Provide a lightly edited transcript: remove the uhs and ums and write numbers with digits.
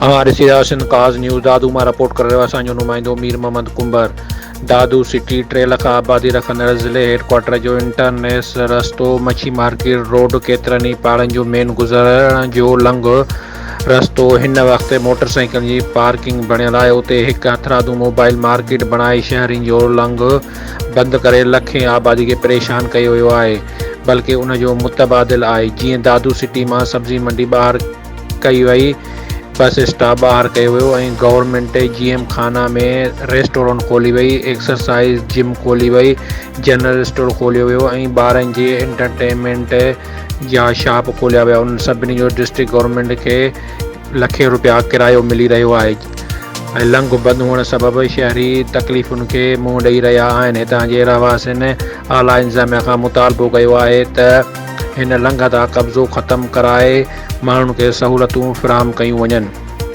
اوهان ڏسي رهيا آهيو سنڌ ڪاز نيوز دادو مان رپورٽ ڪري رهيو آهي اسان جو نمائندو مير محمد ڪنڀر دادو سٽي ٽي لک آبادي رکندڙ ضلعي هيڊ ڪوارٽر جو انٽرنيس رستو مڇي مارڪيٽ روڊ ڪيترن ئي پاڙن جو مين گذرڻ جو لنگهه رستو هن وقت موٽر سائيڪلن جي پارڪنگ بڻيل آهي اتي هڪ هٿرادو موبائل مارڪيٽ بڻائي شهرين جو لنگهه بند ڪري لکين آبادي کي پريشان ڪيو ويو آهي بلڪه ان جو متبادل آهي جيئن دادو سٽي مان سبزي منڊي ٻاهر ڪئي وئي، بس اسٽاپ ٻاهر ڪيو ويو ۽ گورنمينٽ جي ايم خانه ۾ ريسٽورنٽ کولي وئي، ايڪسرسائيز جم کولي وئي، جنرل اسٽور کوليو ويو ۽ ٻارن جي انٽرٽينمينٽ جا شاپ کوليا ويا، انهن سڀني جو ڊسٽرڪٽ گورنمينٽ کي لکين روپيا ڪرايو ملي رهيو آهي ۽ لنگهه بند هئڻ سبب شهري تڪليفن کي منهن ڏئي رهيا آهن، هتان جي رهواسين اعليٰ انتظاميا کان مطالبو ڪيو آهي ته هن لنگهه تان قبضو ختم ڪرائي ماڻهن کي سهولتون فراهم ڪيون وڃن.